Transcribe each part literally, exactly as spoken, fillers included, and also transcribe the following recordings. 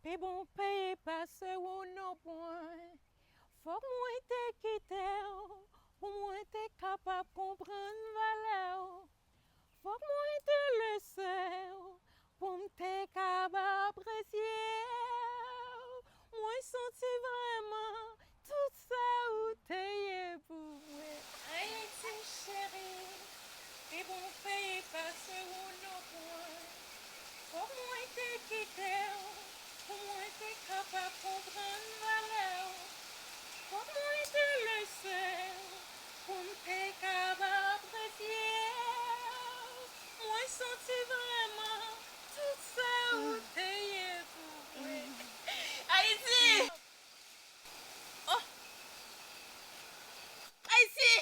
Pi bon peyi pase w non pwen. Fòk mwen te kite w pou mwen te kapab konprann valè w. Fòk mwen te lese w pou m te kab apresye w. Mwen santi vrèman tout sa ou te ye pou mwen. Ayiti cheri, pi bon peyi pase w non pwen. Fòk mwen te kite w pou mwen te kapab konprann valè w. Fòk mwen te lese w pou m te kab apresye w. Mwen santi vrèman tout sa ou te ye pou mwen. Ayiti! Oh! Ayiti!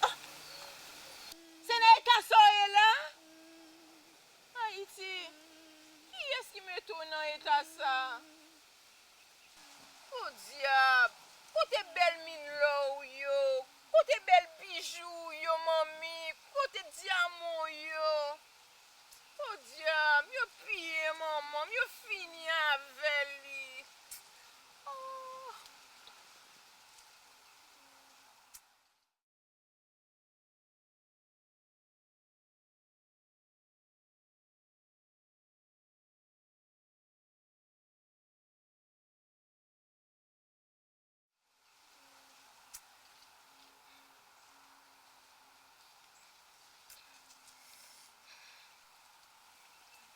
Oh! Se nan eta sa w ye la? Ayiti! Kiyès ki mete w nan eta sa? Podyab! Kote bèl minlò w yo? Kote bèl bijou w yo, manmi? Kote dyaman w yo? Podyab! Yo piye manman m, yo fini avè li. Oh!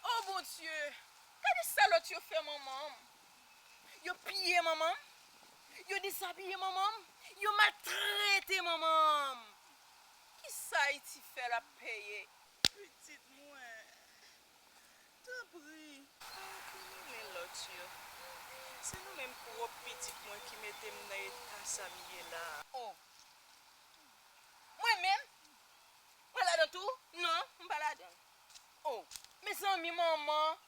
Oh Bondye, gade sa lòt yo fè manman m. Yo piye manman m. Yo dezabiye manman m. Yo maltrete manman m. Kisa Ayiti fè l ap peye? Pitit mwen, tanpri, pa enkrimine lòt yo. Se nou menm pwòp pitit mwen ki mete m nan eta sa m ye la a. Oh. Mwen menm? Mwen ladan tou? Non, m pa ladan. Oh, mezanmi, manman.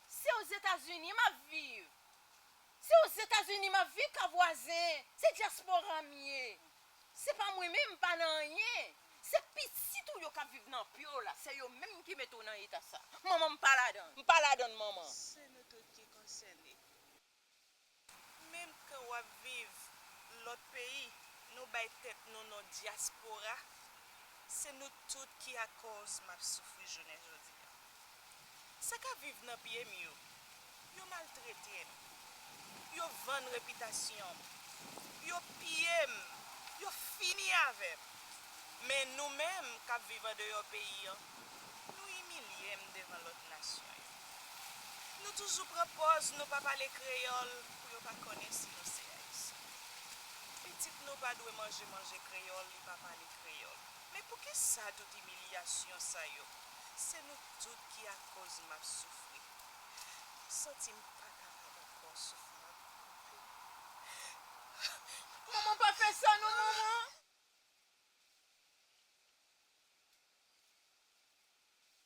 Se Ozetazini m ap viv. Se Ozetazini m ap viv, ka vwazen. Se dyaspora m ye. Se pa mwen menm, m pa nan anyen. Se pitit ou yo k ap viv nan pye w la. Se yo menm ki mete w nan eta sa. Manman, m pa ladan. M pa ladan, manman. Se nou tout ki konsène. Menm kan w ap viv lòt peyi, nou bay tèt nou non dyaspora, se nou tout ki akòz m ap soufri jounen jodi a. Sa k ap viv nan pye m yo, yo maltrete m, yo vann repitasyon m, yo piye m, yo fini avè m. Men nou menm k ap viv andeyò peyi an, nou imilye m devan lòt nasyon yo. Nou toujou pran pòz nou pa pale kreyòl pou yo pa konnen si nou se Ayisyen. Pitit nou pa dwe manje manje kreyòl, li pa pale kreyòl. Men poukisa tout imilyasyon sa yo? Se nou tout ki akòz m ap soufri. M santi m pa kapab ankò, souf mwen ap koupe. Manman, pa fè sa non, manman!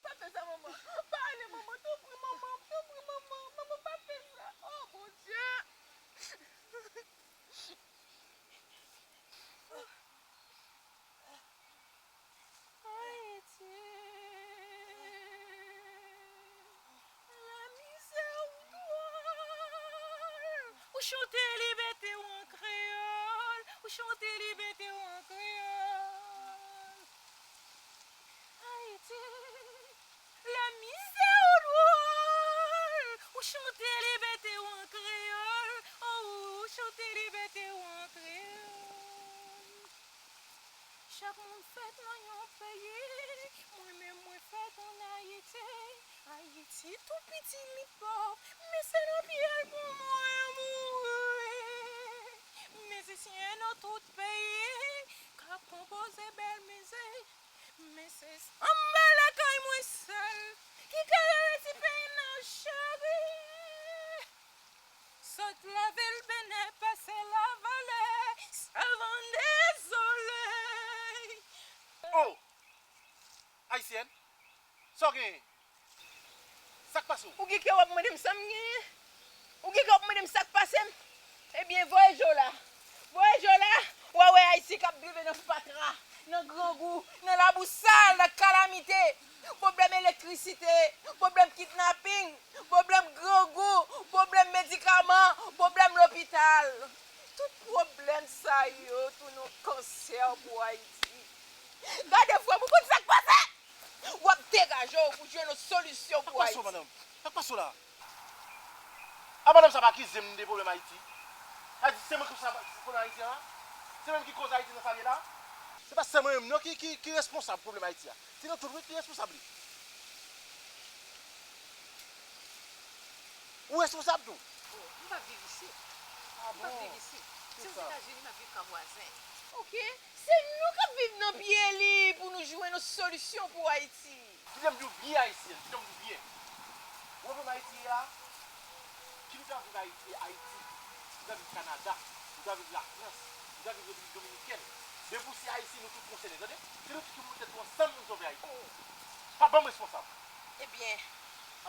Pa fè sa, manman. Pa ale, manman. Tanpri, manman. Tanpri, manman. Manman, pa fè sa. Oh, Bondye. Ayiti. Lamizè ou dwòl. Ou chante libète w an kreyòl. Ou chante libète w an kreyòl. Ayiti, lamizè ou dwòl. Ou chante libète w an kreyòl. Oh, ou chante libète w an kreyòl. Chak moun fèt nan yon peyi, mwen menm mwen fèt ann Ayiti. Ayiti tou piti, li pòv, men se nan pye l pou mwen mouri. Mizisyen nan tout peyi k ap konpoze bèl mizik, men se sanba lakay mwen sèl ki ka resi peyi m nan chagren. Sot lavil Benè pase Lavalè, savann dezole. Oh! Ayisyèn, sa w genyen? Sa k pase w? Ou gen kè w ap mande m sa m genyen? Ou gen kè w ap mande m sa k pase m? Ebyen, voye je w la. Voye je w la, w a wè Ayiti k ap drive nan fatra, nan grangou, nan labou sal, nan kalamite. Pwoblèm elektrisite, pwoblèm pou jwenn yon solisyon pou Ayiti. Sa k pase w, madanm? Sa k pase w la? A, madanm sa ap akize m de pwoblèm Ayiti. Sa di se mwen ki responsab pwoblèm Ayiti an la? Se mwen ki koz Ayiti nan sa l ye la? Se pa sèlman mwen menm non ki, ki, ki responsab pwoblèm Ayiti a. Se nou tout wi ki responsab li. Ou responsab tou. Oh, m p ap viv isit. M p ap viv isit. Se Ozetazini m ap viv, ka vwazen. Oke? Se nou k ap viv nan pye li pou nou jwenn yon solisyon pou Ayiti. Kite m di w byen, Ayisyen, kite m di w byen. Ou wè pwoblèm Ayiti a, ki nou ta viv Ayiti, Ayiti, nou ta viv Kanada, nou ta viv Lafrans, nou ta viv Repiblik Dominikèn. Depi w se Ayisyen, nou tout konsène, tande? Se nou tout ki pou met tèt nou ansanm pou n sove Ayiti. Pa ban m responsab. Ebyen,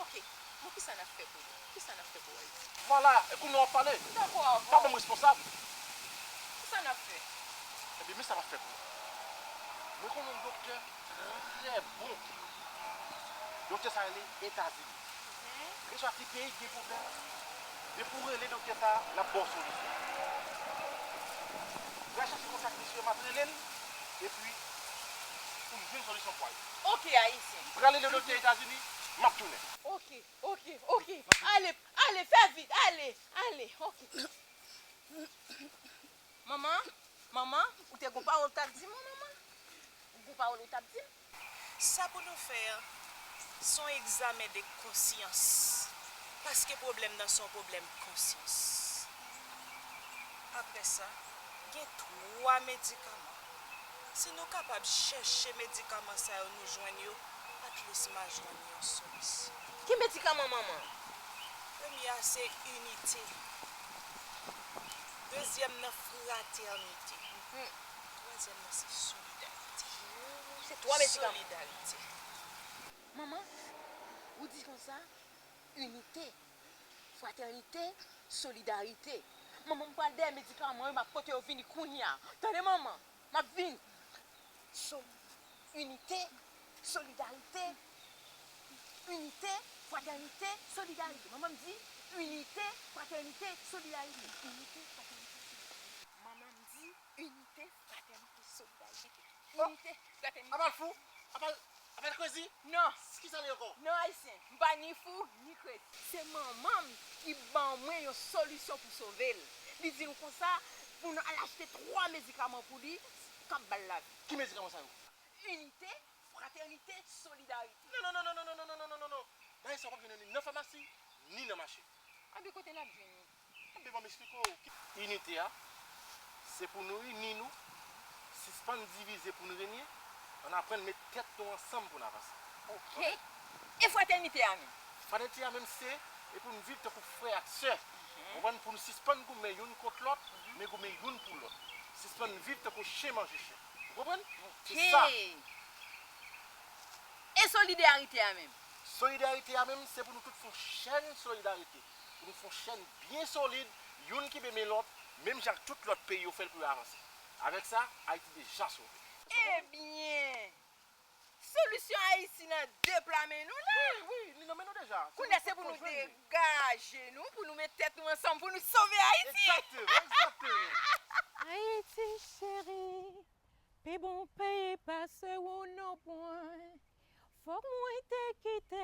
oke. Bon, kisa n ap fè pou nou? Kisa n ap fè pou Ayiti? Vwala, e kounye a w ap pale. M dakò avè w. Pa ban m responsab. Kisa n ap fè? Ebyen, men sa m ap fè pou ou. Mwen konnen yon doktè trè bon. Doktè sa rele Etazini. Keseswa ki peyi ki gen pwoblèm, depi w rele doktè sa, l ap ba w solisyon. Pral chache kontak misye, m ap rele l, epi pou n jwenn solisyon pou Ayiti. Oke, Ayisyen. Pral rele doktè Etazini, m ap tounen. Oke, oke, oke. Ale, ale, fè vit, ale, ale. Oke. Manman, manman, ou te gon pawòl ou t ap di mwen, manman? Ou gon pawòl ou t ap di m? Sa pou nou fè an, se yon egzamen de konsyans. Paske pwoblèm nan se yon pwoblèm konsyans. Apre sa, gen twa medikaman. Si nou kapab chèche medikaman sa yo, nou jwenn yo, at least m a jwenn yon solisyon. Ki medikaman, manman? Premye a se inite. Dezyèm nan fratènite. Twazyèm nan se solidarite. Se twa medikaman. Solidarite. Manman, ou di konsa, inite, fratènite, solidarite. Manman, m pral dèyè medikaman yo, m ap pote yo vini kounye a. Tande, manman, m ap vini. So, inite, solidarite, inite, fratènite, solidarite. Manman m di, inite, fratènite, solidarite. Inite, fratènite, solidarite. Manman m di, inite, fratènite, solidarite. Inite, fratènite. Apa l fou? Apa l, apa l crazy? Non. Kisa l ye ankò? Non, Ayisyen. M pa ni fou, ni crazy. Se manman m ki ban mwen yon solisyon pou sove l. Li di nou konsa, pou nou al achte twa medikaman pou li, k ap ba l lavi. Ki medikaman sa yo? Inite, fratènite, solidarite. Non, non, non, non. Bagay sa w p ap jwenn ni nan famasi, ni nan mache. Anben, kote n ap jwenn li? Anben, ban m esplike w. Inite a, se pou nou ini nou, sispann divize pou n renye, ann aprann met tèt nou ansanm pou n avanse. Oke. E fratènite a menm? Fratènite a menm se, e pou n viv tankou frè ak sè. Ou konprann? Pou nou sispann goumen youn kont lòt, men goumen youn pou lòt. Sispann viv tankou chen manje chen. Ou konprann? Se sa. Oke. E solidarite a menm? Solidarite a menm, se pou nou tout fè yon chèn solidarite. Pou nou fè yon chèn byen solid, youn kenbe men lòt, menm jan ak tout lòt peyi yo fè l pou yo avanse. Avèk sa, Ayiti deja sove. Ebyen, solisyon Ayiti nan de pla men nou la. Wi, wi, li nan men nou deja. Kounye a se pou nou degaje nou, pou nou met tèt nou ansanm, pou nou sove Ayiti. Egzakteman, egzakteman. Ayiti cheri, pi bon peyi pase ou non pwen. Fòk mwen te kite